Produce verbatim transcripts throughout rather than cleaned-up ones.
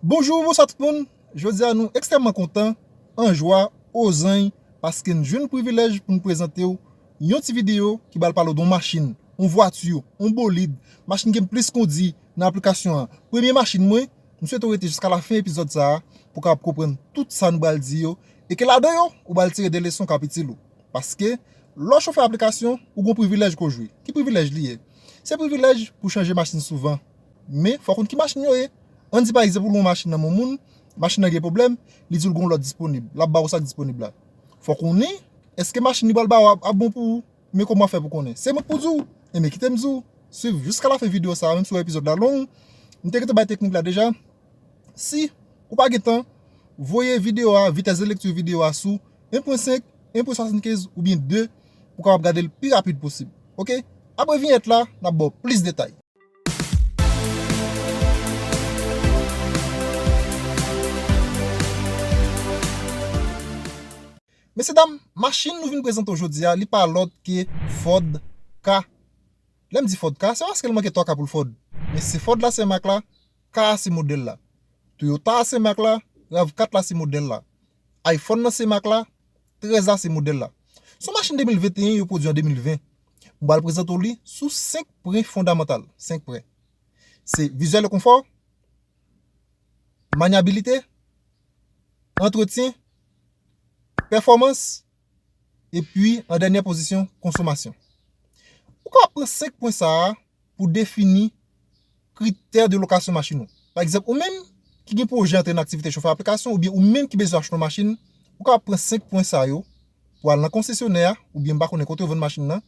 Bonjou, bonswa tout moun. Jodi a nou ekstrèmman kontan, an jwa, ozanj, paske n jwenn privilèj pou n prezante w yon ti videyo ki pral pale w de yon machin, yon vwati, yon bolid, machin ke m plis kondi nan aplikasyon an. Premye machin mwen, m swete w rete jiska lafen epizòd sa a pou w kapab konprann tout sa nou pral di yo, e ke ladan yo, ou pral tire de leson k ap itil ou. Paske, lè w chofè aplikasyon, ou gen yon privilèj ke w jwe. Ki privilèj li ye? Se privilèj pou w chanje machin souvan. Men, fò w konn ki machin yo ye. Ann di pa egzanp, ou lwe yon machin nan men yon moun, machin nan gen pwoblèm, li di w l gen yon lòt disponib, l ap ba w sa k disponib la. Fò w konnen, èske machin li pral ba w ap, ap bon pou ou? Men kòman w ap fè pou w konnen? Se mwen k pou di w, enben kite m di w, swiv jiska lafen videyo sa a, menm si w wè epizòd la long, m te gentan bay teknik la deja. Si ou pa gen tan, voye videyo a, vitès de lekti videyo a sou en pwen senk, en pwen swasannkenz oubyen de pou w kapab gade l pi rapid posib. Oke? Apre vinyèt la, n ap ba w plis detay. Mesye dam, machin nou vin prezante w jodi a, li pa lòt ke Ford Ka. Lè m di Ford Ka, se pa paske l manke twa Ka pou l Ford. Men se Ford la se mak la, Ka a se modèl la. Toyota a se mak la, RAV kat la se modèl la. iPhone nan se mak la, trèz la se modèl la. Se yon machin de mil venteyen yo pwodui an de mil ven. M pral prezante w li sou senk pwen fondamantal. Senk pwen. Se vizyèl e konfò, manyabilite, antretyen, pèfòmans, epi an dènyè pozisyon, konsomasyon. Ou kapab pran senk pwen sa a pou defini kritè de lokasyon machin ou. Pa egzanp, ou menm ki gen pwojè antre nan aktivite chofè aplikasyon oubyen ou menm ki bezwen achte yon machin, ou kapab pran senk pwen sa yo pou al nan konsesyonè a, oubyen m pa konnen kote yo vann machin nan,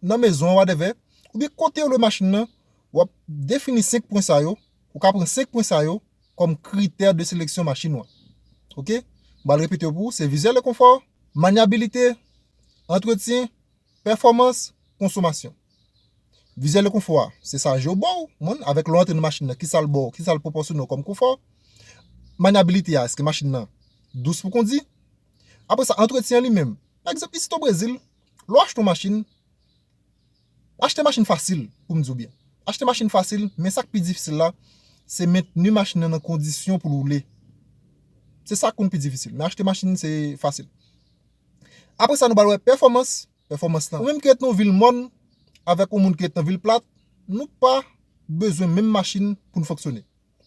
nan mezon an, whatever, oubyen kote yo lwe machin nan, w ap defini senk pwen sa yo, ou ka pran senk pwen sa yo kòm kritè de seleksyon machin ou an. Oke? M pral repete yo pou ou, se vizyèl e konfò, manyabilite, antretyen, pèfòmans, konsomasyon. Vizyèl e konfò a, se sa je w ba w, moun, avèk lè w antre nan machin nan, kisa l ba w, kisa l pwopòsyone w kòm konfò. Manyabilite a, èske machin nan dous pou kondi? Apre sa, antretyen an li menm. Pa egzanp, isit o Brezil, lè w achte yon machin, achte machin fasil, pou m di w byen. Achte machin fasil, men sa k pi difisil la, se mentni machin nan nan kondisyon pou l woule. Se sa k konn pi difisil. Men achte machin, se fasil. Apre sa, nou pral wè pèfòmans. Pèfòmans lan. Ou menm ki ret nan yon vil mòn, avèk yon moun ki ret nan vil plat, nou pa bezwen menm machin pou n fonksyone.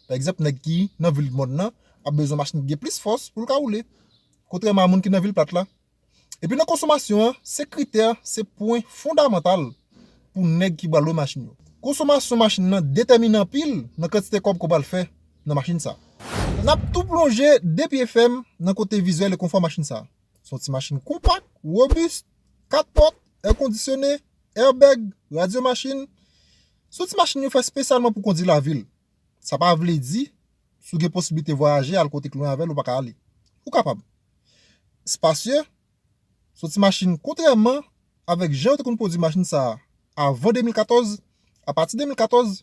Pa egzanp, nèg ki nan vil mòn nan ap bezwen machin ki gen plis fòs pou l ka woule, kontrèman a moun ki nan vil plat la. Epi nan konsomasyon an, se kritè, se pwen fondamantal pou nèg ki pral lwe machin yo. Konsomasyon machin nan detèmine anpil nan kantite kòb ke w pral fè nan machin sa a. N ap tou plonje de pye fèm nan kote vizyèl e konfò machin sa a. Se yon ti machin konpak, wobis, kat pòt, èkondisyone, airbag, radyo machin. Se yon ti machin yo fè espesyalman pou kondi lavil. Sa pa vle di, si w gen posiblite vwayaje, al kote k lwen avè l, ou pa ka ale. Ou kapab. Espasye, se yon ti machin, kontrèman avèk jan yo te konn pwodui machin sa a avan de mil katòz, apati de mil katòz,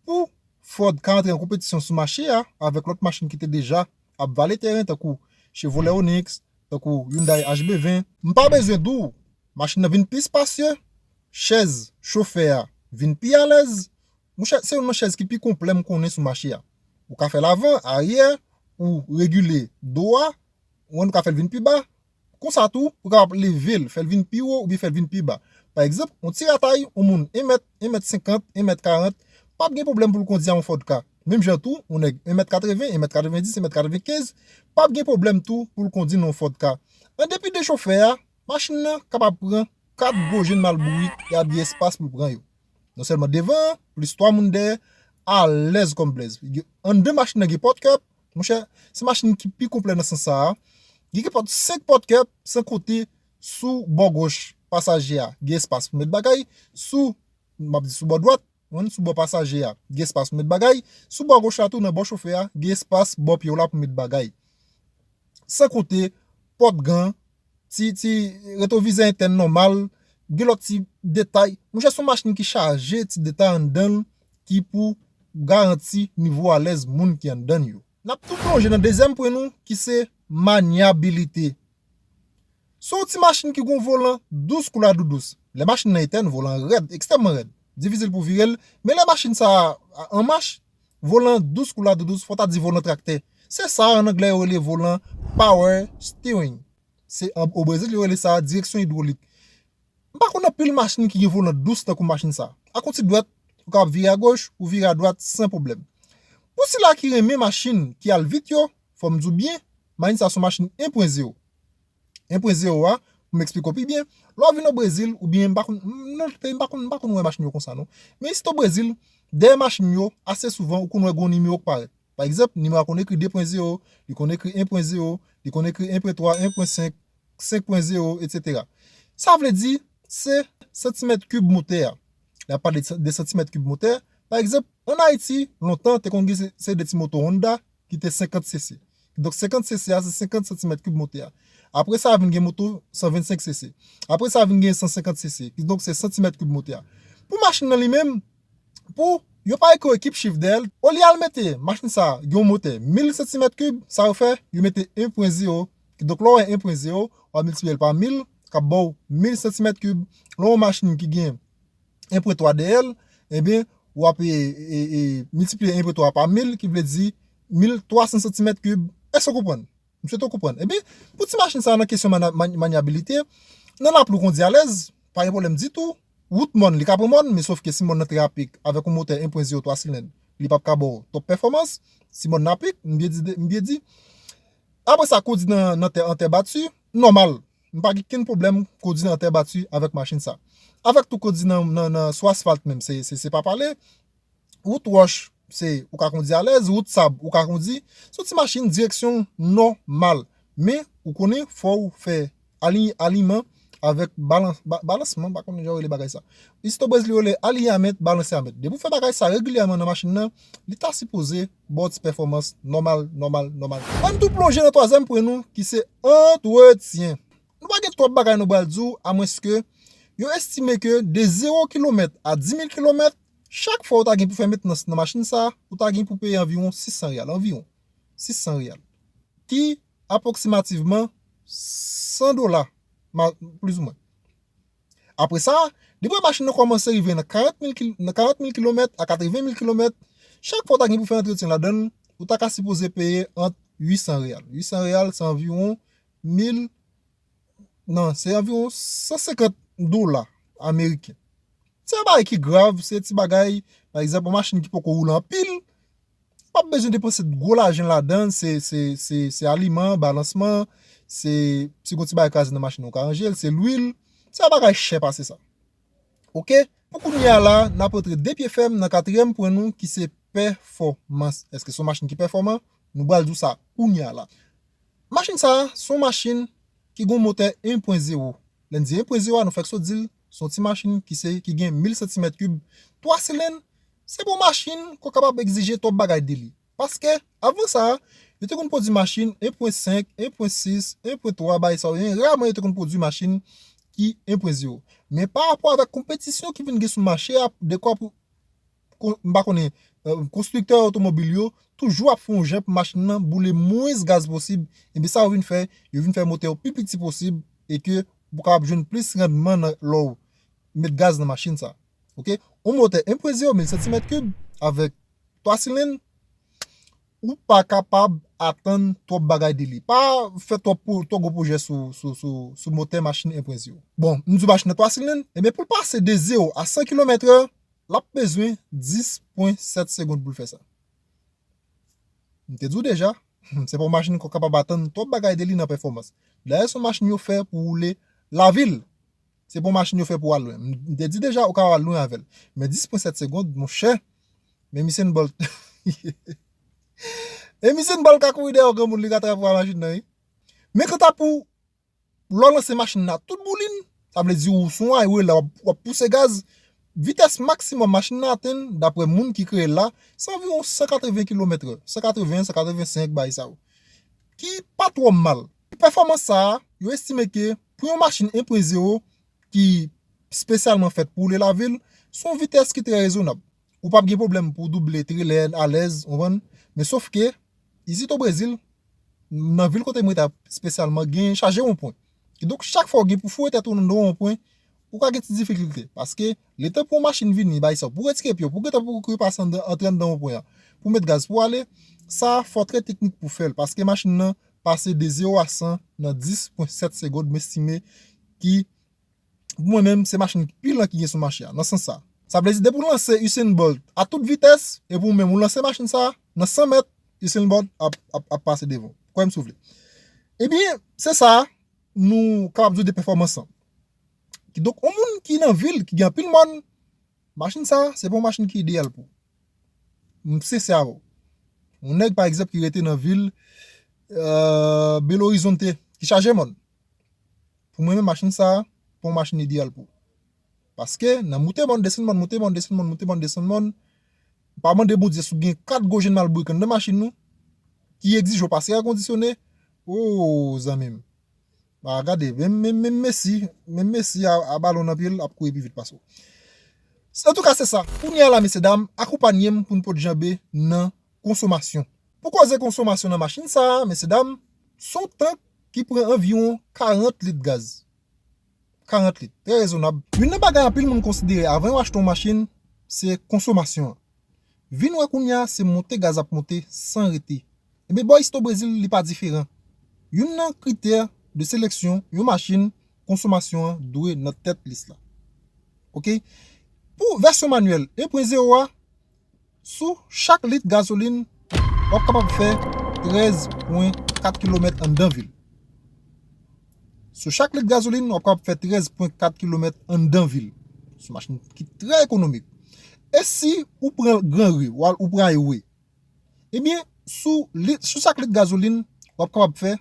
pou Ford ka antre an konpetisyon sou mache a avèk lòt machin ki te deja ap vale teren, tankou Chevrolet Onix, tankou Hyundai H B ven. M pa bezwen di w, machin nan vin pi espasye, chèz chofè a vin pi alèz. Monchè, se youn nan chèz ki pi konplè m konnen sou mache a. Ou ka fè l avan, aryè, ou regile do a, ou ka fè l vin pi ba. Konsa tou, ou kapab leve l, fè l vin pi wo oubyen fè l vin pi ba. Pa egzanp, yon ti ratay, yon moun en mèt, en mèt senkant, en mèt karant, p ap gen pwoblèm pou l kondi a yon Ford Ka. Menm jan tou, yon nèg en mèt katreven, en mèt katrevenndis, en mèt katrevenkenz, p ap gen pwoblèm tou pou l kondi nan yon Ford Ka. An depi de chofè a, machin nan kapab pran kat gwo jenn malbourik e ap gen espas pou l pran yo. Non sèlman devan an, plis twa moun dèyè, alèz kòm blèz. Anndan machin nan gen pòt kèp, monchè, se machin ki pi konplè nan sans sa a. Li gen pòt, senk pòt kèp, san konte sou bò goch pasaje a, gen espas pou met bagay, sou, m ap di sou bò dwat, sou bò pasaje a, gen espas pou met bagay, sou bò goch la tou, nan bò chofè a, gen espas bò pye w la pou met bagay. San konte pòt gan, ti, ti retwovizè entèn nòmal, gen lòt ti detay. Monchè, se yon machin ki chaje ti detay anndan l ki pou garanti nivo alèz moun ki anndan l yo. N ap tou plonje nan dezyèm pwen nou, ki se manyabilite. Se yon ti machin ki gen yon volan dous kou ladoudous. Lè machin nan etèn, volan an rèd, ekstrèmman rèd. Difisil pou vire l, men lè machin sa a an mach, Volan dous kou ladoudous, fò ta di volan traktè. Se sa an anglè yo rele volan power steering. Se o Brezil yo rele sa direksyon idwolik. M pa konn anpil machin ki gen volan dous tankou machin sa. Ak yon ti dwèt, ou kapab vire agoch ou vire adwat san pwoblèm. Pou sila ki renmen machin ki al vit yo, fò m di w byen, machin sa se yon machin en pwen zewo. En pwen zewo a, pou m eksplike w pi byen, lè w vin o Brezil, oubyen m pa konn, nan lòt peyi, m pa konn, m pa konn wè machin yo konsa non. Men isit o Brezil, dèyè machin yo, ase souvan, ou konn wè gen yon nimewo k parèt. Pa egzanp, nimewo a konn ekri de pwen zewo, li konn ekri en pwen zewo, li konn ekri en pwen twa, en pwen senk, senk pwen zewo, etsetera. Sa vle di, se santimèt kib motè a. N ap pale de, de santimèt kib motè. Pa egzanp, ann Ayiti, lontan, te konn gen se, se de ti moto Honda ki te senkant cc. Donk, senkant cc a, se senkant santimèt kib motè a. Apre sa, vin gen moto san vennsenk cc. Apre sa, vin gen san senkant cc. Donk, se santimèt kib motè a. Pou machin nan li menm, pou yo pa ekri ekip chif dèyè l, olye al mete machin sa a, gen yon motè mil santimèt kib, sa yo fè, yo mete en pwen zewo. Donk, lè w wè en pwen zewo, w ap miltipliye l pa mil, k ap ba w mil santimèt kib. Lè w wè yon machin ki gen en pwen twa dèyè l, ebyen, w ap, e, e, e, miltipliye en pwen twa pa mil, ki vle di mil twa san santimèt kib. Èske w konprann? M swete w konprann. Ebyen, pou ti machin sa a nan kesyon mana-, man-, manyabilite, nan lapli w kondi alèz, pa gen pwoblèm ditou. Wout mòn, li ka pran mòn, men sòf ke si mòn nan trè apik, avèk yon motè en pwen zewo twa silenn, li p ap ka ba w top pèfòmans. Si mòn nan apik, m byen di, m byen di. Apre sa, kondi nan, nan tè, an tè bati, nòmal. M pa gen kenn pwoblèm kondi nan tè bati avèk machin sa. Avèk tou kondi nan, nan, nan, sou asfalt menm, se, se, se pa pale. Wout wòch, se, ou ka kondi alèz, wout sab, ou ka kondi. Se yon ti machin direksyon nòmal. Men, ou konnen, fò w fè ali-, aliman avèk balans, ba-, balansman, m pa konnen jan yo rele bagay sa. Isit o Brezil yo rele alinyament, balanseament. Depi w fè bagay sa regilyèman nan machin nan, li ta sipoze ba w ti pèfòmans nòmal, nòmal, nòmal. Ann tou plonje nan twazyèm pwen nou, ki se antretyen. Nou pa gen twòp bagay nou pral di w, amwenske yo estime ke de zewo kilomèt a di mil kilomèt, chak fwa ou ta gen pou fè mentnans nan machin sa, ou ta gen pou peye anviwon sis san reyal, anviwon sis san reyal. Ki apwoksimativman san dola, ma-, plizoumwen. Apre sa, depi machin nan kòmanse rive nan karant mil kil-, nan karant mil kilomèt a katreven mil kilomèt, chak fwa w ta gen pou fè antretyen ladan l, ou ta ka sipoze peye ant uit san reyal. Uit san reyal, se anviwon mil, non, se anviwon san senkant dola ameriken. Se yon bagay ki grav, se ti bagay, pa egzanp, yon machin ki poko woule anpil, w ap bezwen depanse gwo lajan ladan, se, se, se, se aliman, balansman, se, si gon ti bagay kraze nan machin nan, ou ka ranje l, se lwil, se yon bagay chè pase sa. Oke? Pou kounye a la, n ap rantre de pye fèm nan katriyèm pwen nou, ki se pèfòmans. Èske se yon machin ki pèfòman? Nou pral di w sa kounye a la. Machin sa a, se yon machin ki gen yon motè en pwen zewo. Lè n di en pwen zewo a, nou fèk sot di l, se yon ti machin ki se, ki gen mil santimèt kib, twa silenn, se pa yon machin ke w kapab egzije twòp bagay de li. Paske, avan sa, yo te konn pwodui machin en pwen senk, en pwen sis, en pwen twa, bagay sa yo, men raman yo te konn pwodui machin ki en pwen zewo. Men pa rapò avèk konpetisyon ki vin gen sou mache a, dekwa pou, kon-, m pa konnen, e, konstriktè otomobil yo toujou ap fè yon jan pou machin nan boule mwens gaz posib. Epi sa yo vin fè, yo vin fè motè yo pi piti posib e ke pou kapab jwenn plis randman nan lè w met gaz nan machin sa. Oke? Yon motè en pwen zewo mil santimèt kib avèk twa silenn, ou pa kapab atann twòp bagay de li. Pa fè twòp pwo-, twòp gwo pwojè sou, sou, sou, sou motè machin en pwen zewo. Bon, m di w machin nan twa silenn, ebyen pou l pase de zewo a san kilomèt è, l ap bezwen dis pwen sèt segonn pou l fè sa. M te di w deja, se pa yon machin ke w kapab atann twòp bagay de li nan pèfòmans. Dayè, se yon machin yo fè pou woule lavil. Se pa yon machin yo fè pou al lwen. M, m te di deja, ou ka al lwen avè l. Men dis pwen sèt segonn, monchè, men Usain Bolt. E Usain Bolt ka kouri dèyè yon granmoun, li ka trapè machin nan, wi. Men kanta pou lè w lanse machin nan tout boulin, sa vle di ou sou yon highway la, w ap, w ap pouse gaz, vitès maksimòm machin nan atenn, daprè moun ki kreye l la, se anviwon san katreven kilomèt è, san katreven, san katreven senk, bagay sa yo. Ki pa twò mal. Pèfòmans sa a, yo estime ke pou yon machin en pwen zewo ki espesyalman fèt pou woule lavil, se yon vitès ki trè rezonab. Ou p ap gen pwoblèm pou w double trelè alèz, ou konprann? Men sòf ke, isit o Brezil, nan vil kote mwen rete a espesyalman, gen chaje wonpwen. Kidonk, chak fwa w gen pou foure tèt ou nan wonpwen, ou ka gen ti difikilte. Paske, letan pou yon machin vini, bay sa, pou retire pye w, pou gentan pou w kouri pase anndan, antre anndan wonpwen an, pou met gaz pou ale, sa fò trè teknik pou fè l, paske machin nan pase de zewo a san nan dis pwen sèt segonn, m estime ki, pou mwen menm, se machin ki pi lan ki gen sou mache a, nan sans sa. Sa vle di, depi w lanse Usain Bolt a tout vitès, epi w menm ou lanse machin sa, nan san mèt, Usain Bolt ap, ap, ap pase devan w. Kwè m si w vle. Ebyen, se sa, nou kapab di w de pèfòmans lan. Kidonk, yon moun ki nan vil, ki gen anpil mòn, machin sa, se pa yon machin ki ideyal pou w. M sensè avè w. Yon nèg, pa egzanp, ki rete nan vil, euh, Belo Horizonte, ki chaje mòn. Pou mwen menm, machin sa, pa yon machin ideyal pou w. Paske, nan moute mòn, desann mòn, moute mòn, desann mòn, moute mòn, desann mòn, pa mande Bondye si w gen kat gwo jenn malbrik anndan machin ou, ki egzije w pase èkondisyone, o, zanmi m. A, gade, menm, menm, menm Messi, menm Messi a, a balon nan pye l, ap kouri pi vit pase w. Antouka, se sa. Kounye a la, mesye dam, akonpanye m pou n pot janbe nan konsomasyon. Pou koze konsomasyon nan machin sa a, mesye dam, se yon tank ki pran anviwon karant lit gaz. Karant lit. Trè rezonab. Youn nan bagay anpil moun konsidere avan yo achte yon machin, se konsomasyon an. Vin wè kounye a, se monte gaz ap monte san rete. Ebyen, bò isit o Brezil, li pa diferan. Youn nan kritè de seleksyon yon machin, konsomasyon an dwe nan tèt lis la. Oke? Pou vèsyon manyèl en pwen zewo a, sou chak lit gazolin, w ap kapab fè trèz pwen kat kilomèt anndan vil. Sou chak lit gazolin, w ap kapab fè trèz pwen kat kilomèt anndan vil. Se yon machin ki trè ekonomik. E si ou pran Gran Ri, ou al, ou pran highway, ebyen, sou lit, sou chak lit gazolin, w ap kapab fè,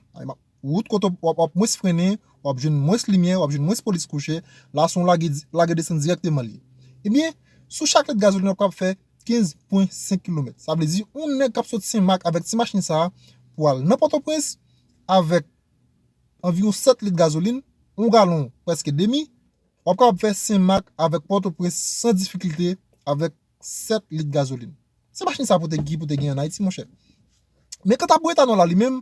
wout kote w ap, w ap mwens frennen, w ap jwenn mwens limyè, w ap jwenn mwens polis kouche, la se yon lage, lage desann dirèkteman li ye. Ebyen, sou chak lit gazolin, w ap kapab fè kenz pwen senk kilomèt. Sa vle di, yon nèg k ap sot Senmak avèk ti machin sa a pou al nan Pòtoprens avèk anviwon sèt lit gazolin, yon galon prèske demi, w ap kapab fè Senmak avèk Pòtoprens san difikilte avèk sèt lit gazolin. Se machin sa pou te, ki pou te gen ann Ayiti, monchè. Men kanta pou etanòl la li menm,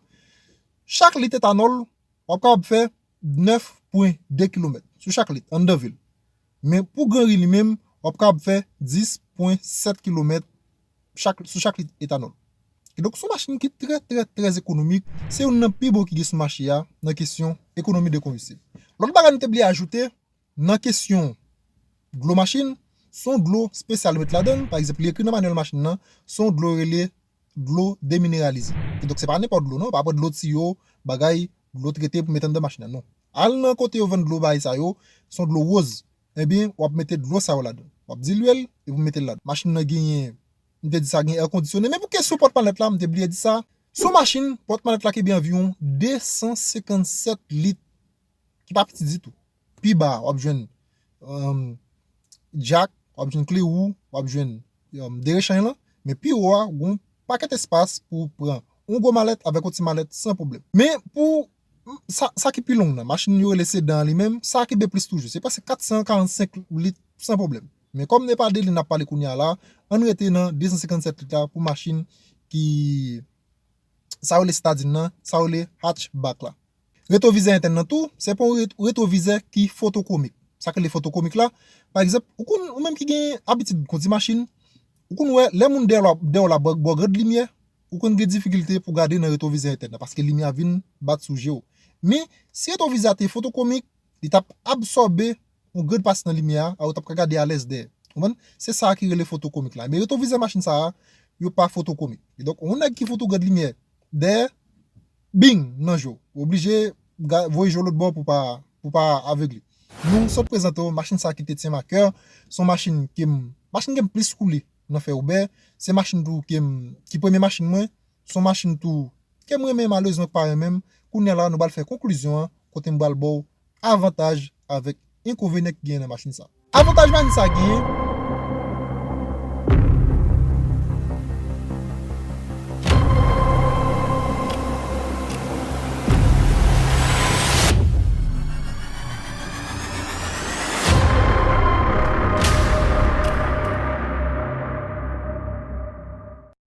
chak lit etanòl, w ap kapab fè nèf pwen de kilomèt sou chak lit, anndan vil. Men pou Gran Ri li menm, w ap kapab fè dis pwen sèt kilomèt chak, sou chak lit etanòl. Kidonk, se yon machin ki trè, trè, trè ekonomik. Se youn nan pi bon ki gen sou mache a nan kesyon ekonomi de konbistib. Lòt bagay nou te bliye ajoute, nan kesyon dlo machin, se yon dlo espesyal yo met ladan l. Pa egzanp, li ekri nan manyèl machin nan, se yon dlo rele dlo demineralize. Kidonk, se pa nenpòt dlo, non. Pa pran dlo tiyo, bagay, dlo trete pou mete anndan machin nan, non. Al nan kote yo vann dlo bagay sa yo, se yon dlo woz. Ebyen, w ap mete dlo sa yo ladan. W ap dilye l, epi w mete l ladan. Machin nan genyen, m te di sa, gen èkondisyone. Men pou kesyon pòt malèt la, m te bliye di sa. Se yon machin, pòt malèt la kenbe anviwon de san senkann sèt lit, ki pa piti ditou. Pi ba, w ap jwenn, um, djak, w ap jwenn kle wou, w ap jwenn, um, derechany lan. Men pi wo a, gen yon pakèt espas pou w pran yon gwo malèt avèk yon ti malèt san pwoblèm. Men pou sa, sa ki pi long nan, machin yo rele sedan an li menm, sa kenbe plis toujou. Se prèske kat san karannsenk lit san pwoblèm. Men kòm n pa de li n ap pale kounye a la, ann rete nan de san senkann sèt lit la pou machin ki, sa yo rele sitadin nan, sa yo rele hatchback la. Retwovizè entèn nan tou, se pa yon ret-, retwovizè ki fotokomik. Sa k rele fotokomik la, pa egzanp, ou konn, ou menm ki gen abitid kondui machin, ou konn wè, lè moun dèyè w la, dèyè w la bò, bò grande limyè, ou konn gen difikilte pou gade nan retwovizè entèn nan, paske limyè a vin bat sou je w. Men, si retwovizè a te fotokomik, li t ap absòbe yon grande pati nan limyè a, a ou t ap ka gade alèz dèyè. Konprann? Se sa ki rele fotokomik la. Men retwovizè machin sa a, yo pa fotokomik. Kidonk, yon nèg ki fout ou grande limyè dèyè, bing, nan je w. Ou oblije ga-, voye je w lòt bò pou pa, pou pa avèg li. Nou sot prezante w machin sa ki te tyen m a kè. Se yon machin ke m, machin ke m plis woule nan fè Uber. Se machin tou ke m, ki premye machin mwen. Se yon machin tou ke m renmen, malerezman k pa renmen m. Kounye a la, nou pral fè konklizyon an, kote m pral ba w avantaj avèk enkonvenyan ki genyen nan machin sa. Avantaj machin sa genyen,